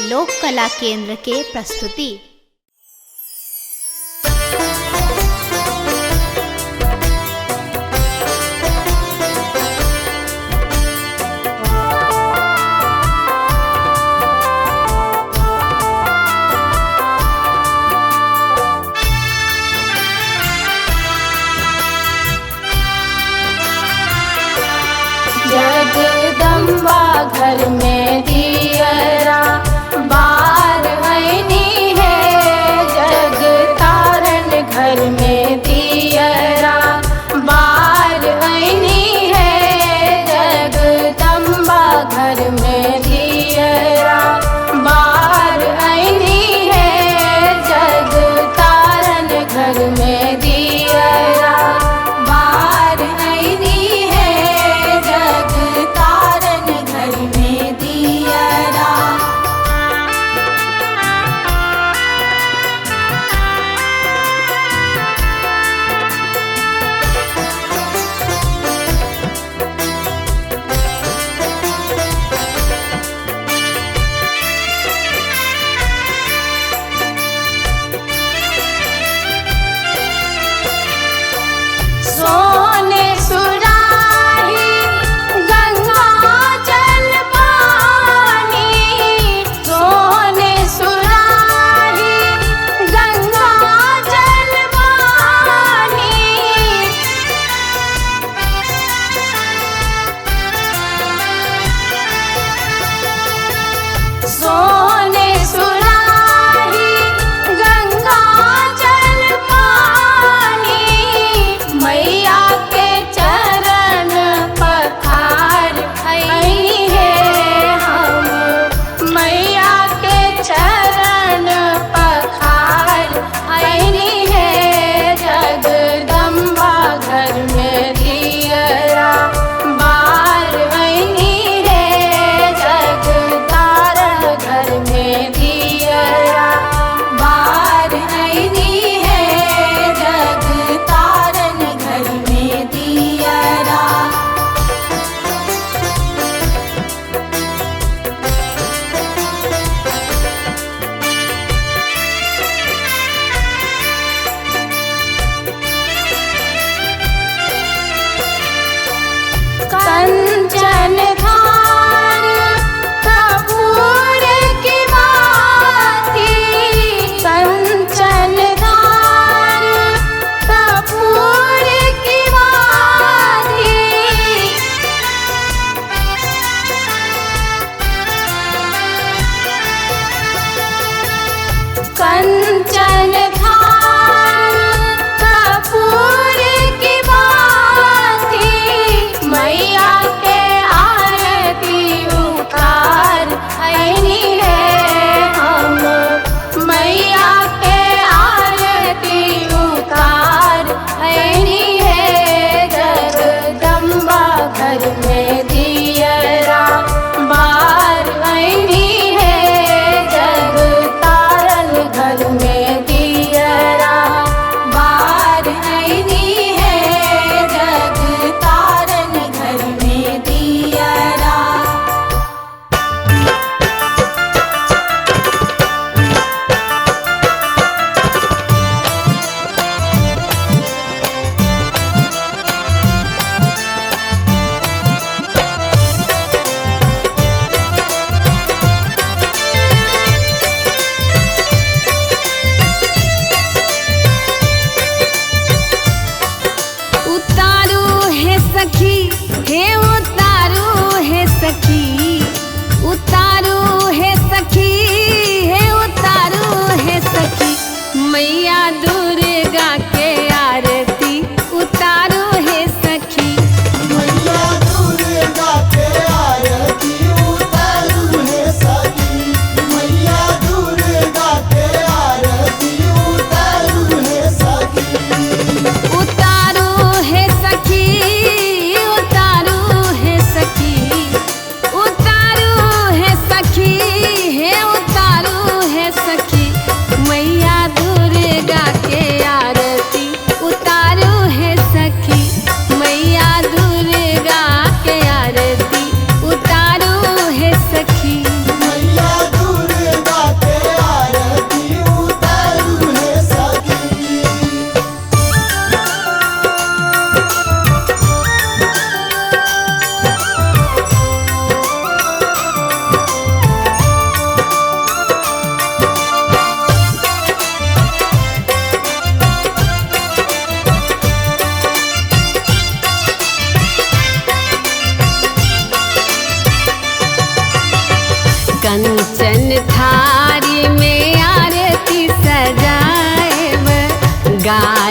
लोक कला केंद्र के प्रस्तुति। जगदम्बा घर में दियरा बार हईनी है।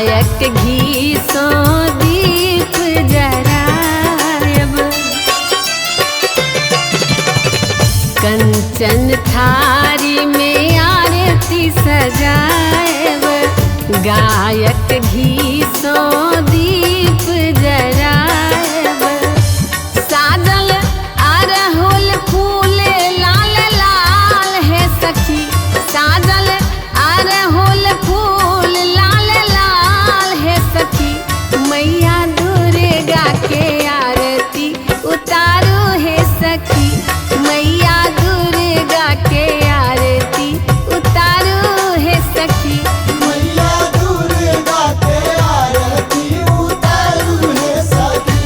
गायक घी सो दीप जरायब। कंचन थारी में आरती सजायब, गायक घी सो दीप जरायब। साजल अरहुल फूल लाल लाल है सखी, साजल अरहुल फूल लाल लाल है सखी। मैया दुर्गा के आरती उतारू है सखी, मैया दुर्गा के आरती उतारू है सखी। मैया दुर्गा के आरती उतारू है सखी।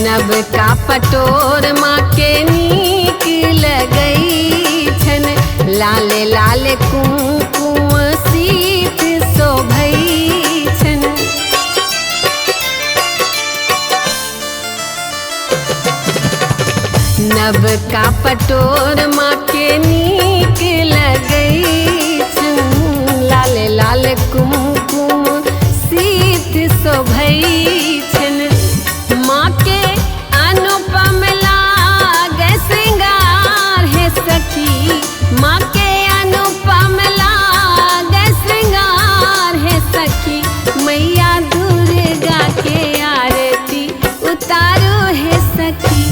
नव का पटोर माँ के नीक लगई छन, लाल लाल कुमकुम सीत शोभई छन। नव का पटोर माँ के नीक लगई छन, लाल लाल कुमकुम सीत शोभई छन। माँ के अनुपम लागे श्रृंगार है सखी, माँ के अनुपम लागे श्रृंगार है सखी। मैया दुर्गा के आरती उतारू है सखी,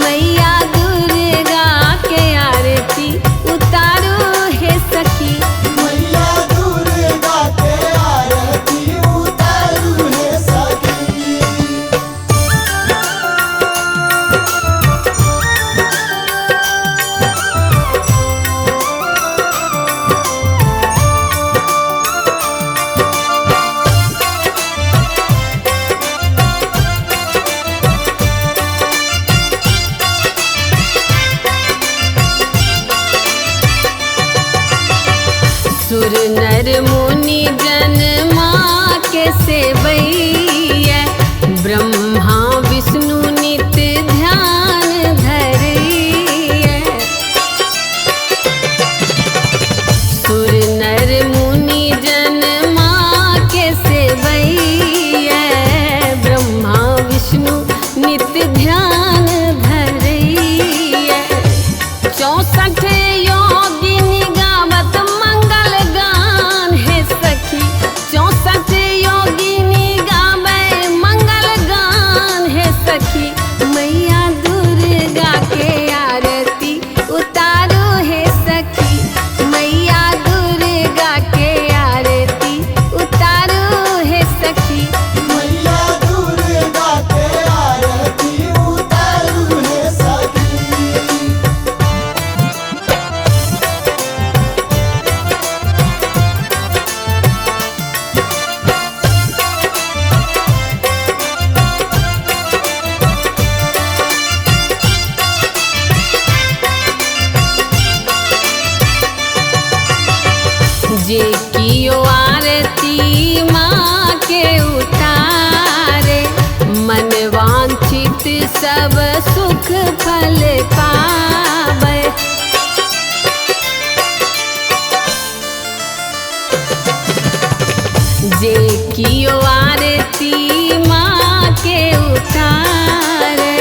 मैया दुर्गा के आरती उतारू है सखी। मैया दुर्गा के आरती उतारू है सखी। सुर नर मुनि जन माँ के सेवैया, ब्रह्मा विष्णु नित ध्यान धरैया। सुर नर मुनि जन माँ के सेवैया, ब्रह्मा विष्णु नित ध्यान धरैया। 64 योगिनी गावत मंगल गान है सखी, 64 योगिनी गावे मंगल गान है सखी। मैया दुर्गा के आरती उतारू है सखी, मैया दुर्गा के आरती उतारू है सखी। मैया दुर्गा के आरती उतारू है सखी। जे कियो आरती माँ के उतारे, मन वांछित सब सुख फल पावे। जे कियो आरती माँ के उतारे,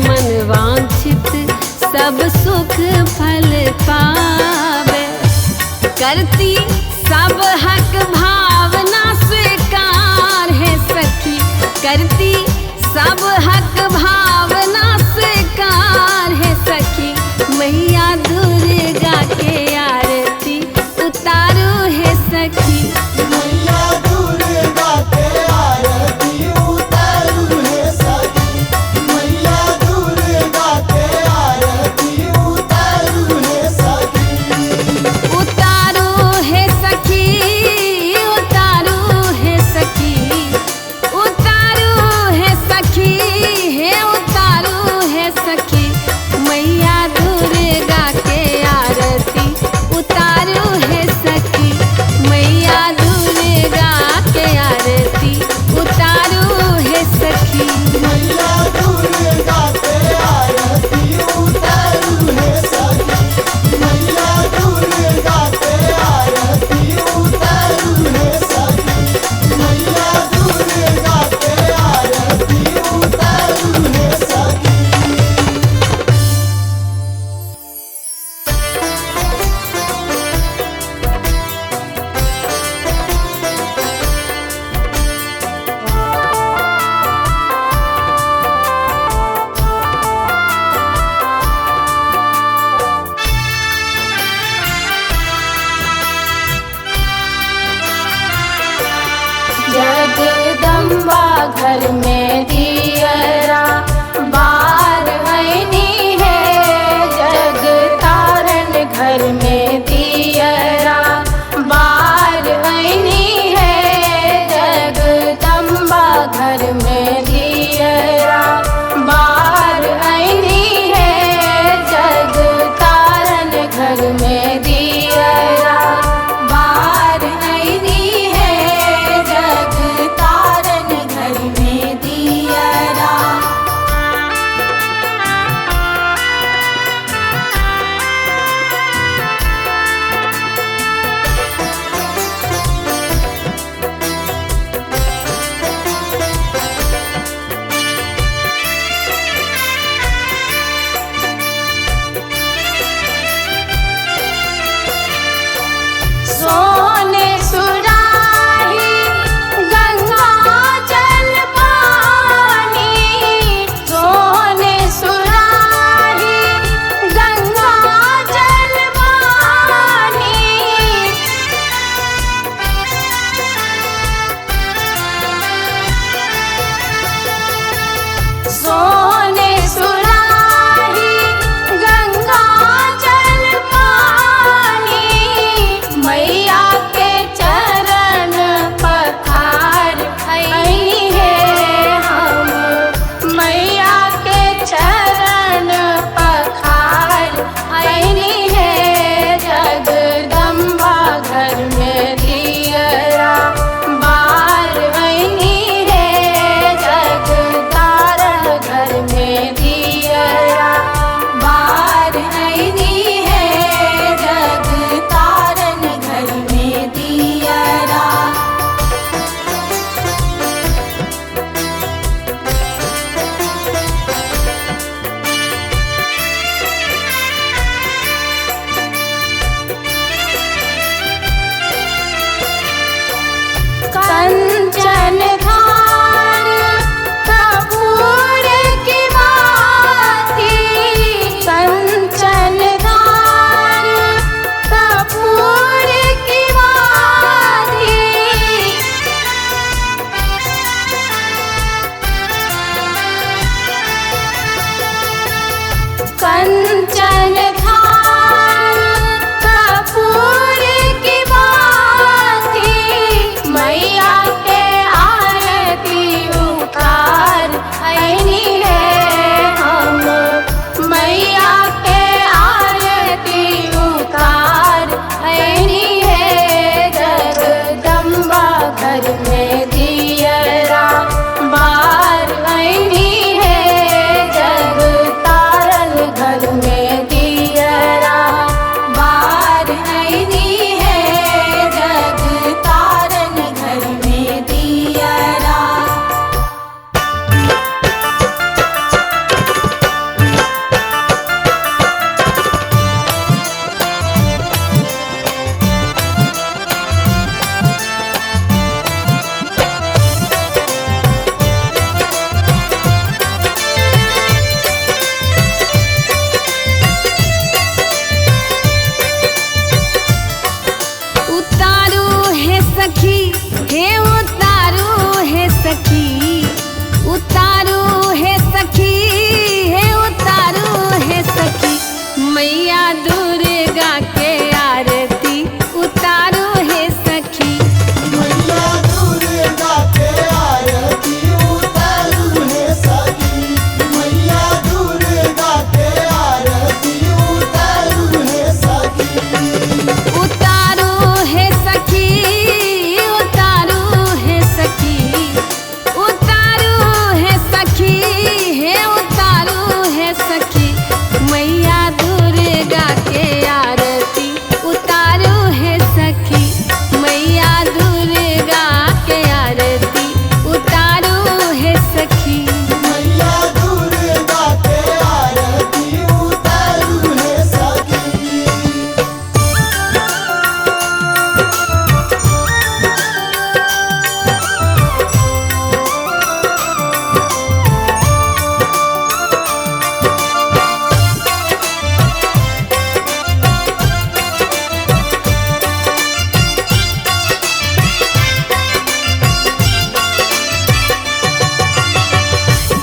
मन वांछित सब सुख फल पावे। करती सब हक भावना स्वीकार है सखी, करती सब हक भावना स्वीकार है सखी। मैया दुर्गा के आरती उतारू है सखी, मैया दुर्गा के आरती उतारू है सखी। मैया दुर्गा के आरती उतारू है सखी। उतारू है सखी,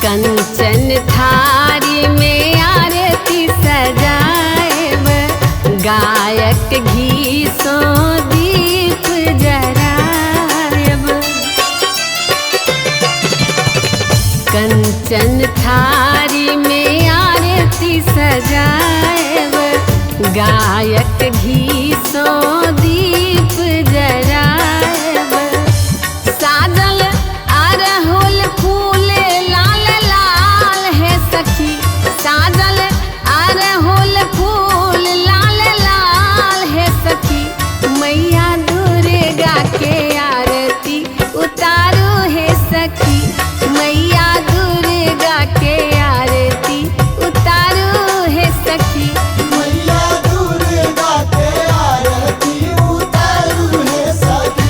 कंचन थारी में आरती सजाएब, गायक घी सो दीप जराएब। कंचन थारी में आरती सजाएब, गायक घी सो दीप जराएब। साजल अरहुल फूल लाल लाल है सखी, साजल अरहुल फूल लाल लाल है सखी। मैया दुर्गा के आरती उतारू है सखी, मैया दुर्गा के आरती उतारू है सखी। मैया दुर्गा के आरती उतारू है सखी।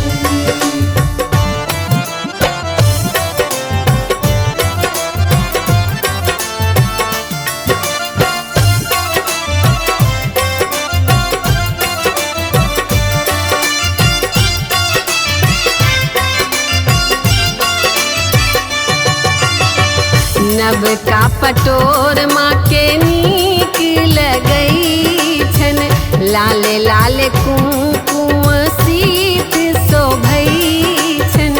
नब का पटोर माँ के नीक लगई छन, लाल लाल कुमकुम सीत शोभई छन।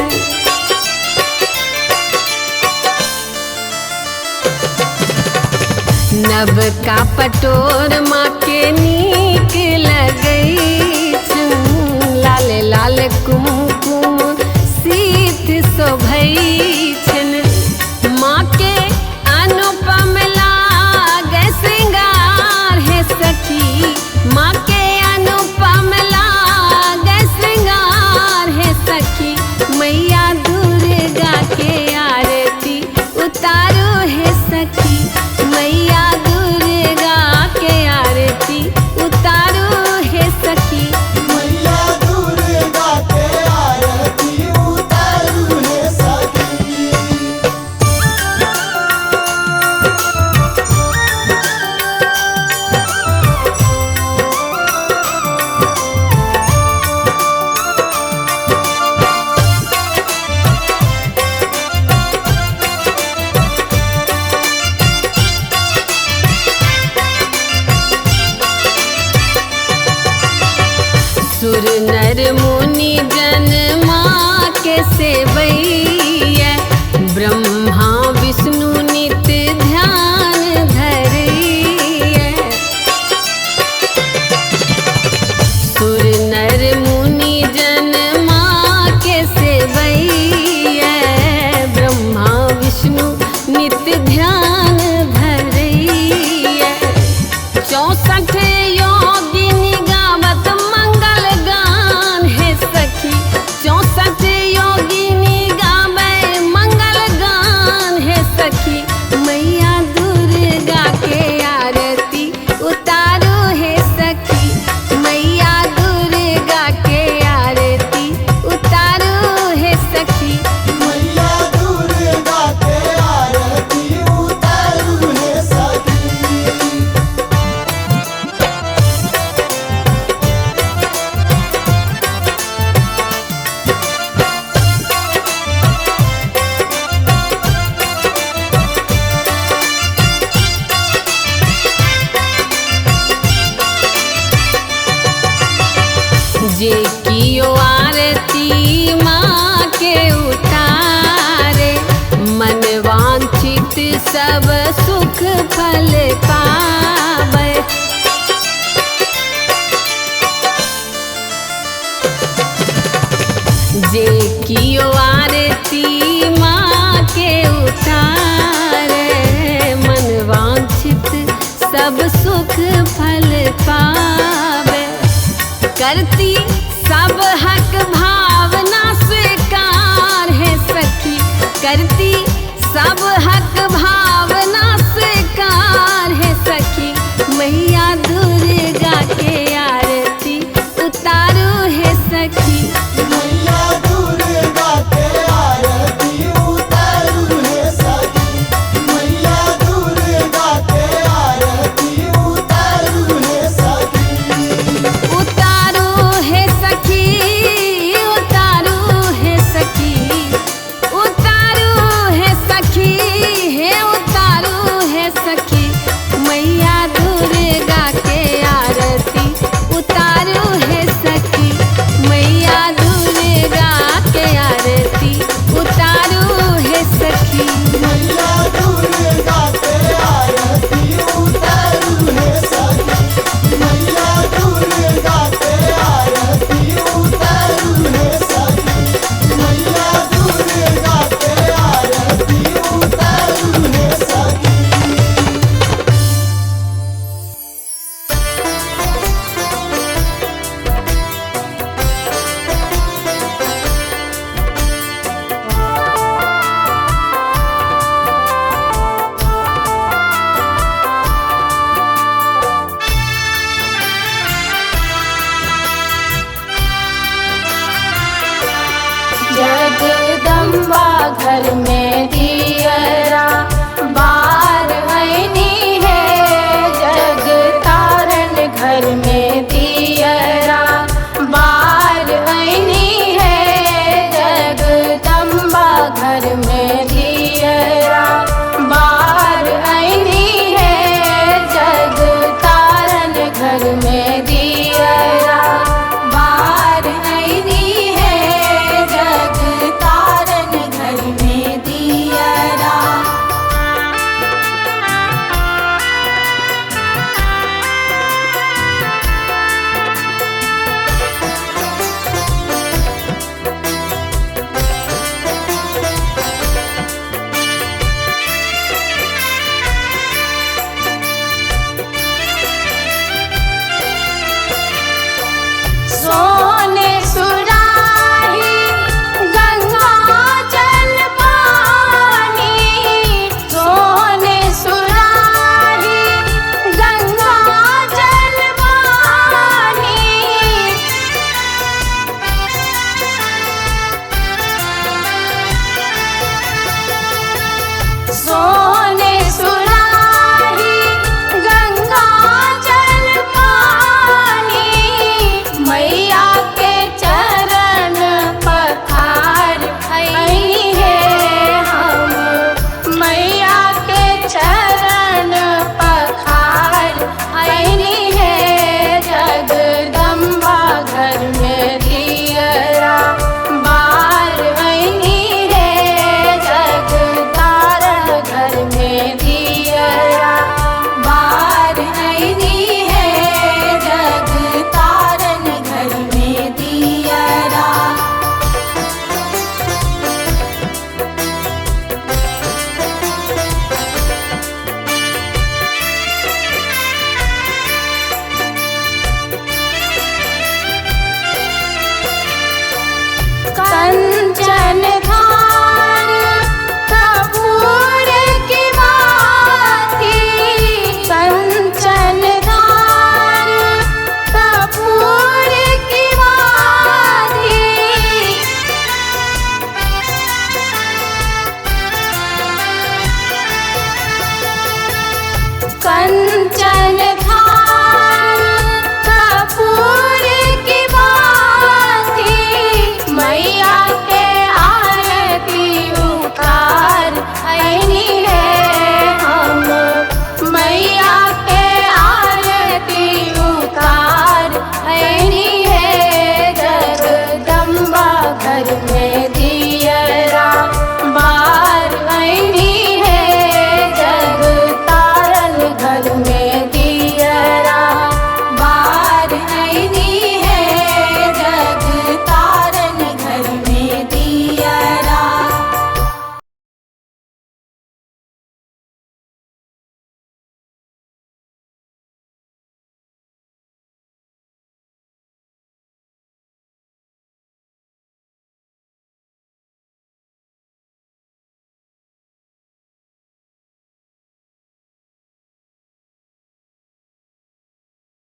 नब का पटोर माँ के नीक लगई छन, लाल लाल कुमकुम सीत शोभई छन। माँ के अनुपम लागे श्रृंगार है सखी, माँ के अनुपम लागे श्रृंगार है सखी। मैया दुर्गा के आरती उतारू है सखी, मैया दुर्गा के आरती उतारू है सखी। मैया दुर्गा के आरती उतारू है सखी। सुर नर मुनि जन माँ के सेवैया, ब्रह्मा विष्णु नित ध्यान धरैया। सुर नर मुनि जन माँ के सेवैया, ब्रह्मा विष्णु नित ध्यान धरैया। 64 योगिनी गावत मंगल गान है सखी, 64 योगिनी गावे मंगल गान है सखी। मैया दुर्गा के आरती उतारू है सखी, मैया दुर्गा के आरती उतारू है सखी। मैया दुर्गा के आरती उतारू है सखी। जे कियो आरती माँ के उतारे, मन वांछित सब सुख फल पावे। जे कियो आरती माँ के उतारे, मन वांछित सब सुख फल पावे। करती सब हक भावना स्वीकार है सखी, करती सब हक भावना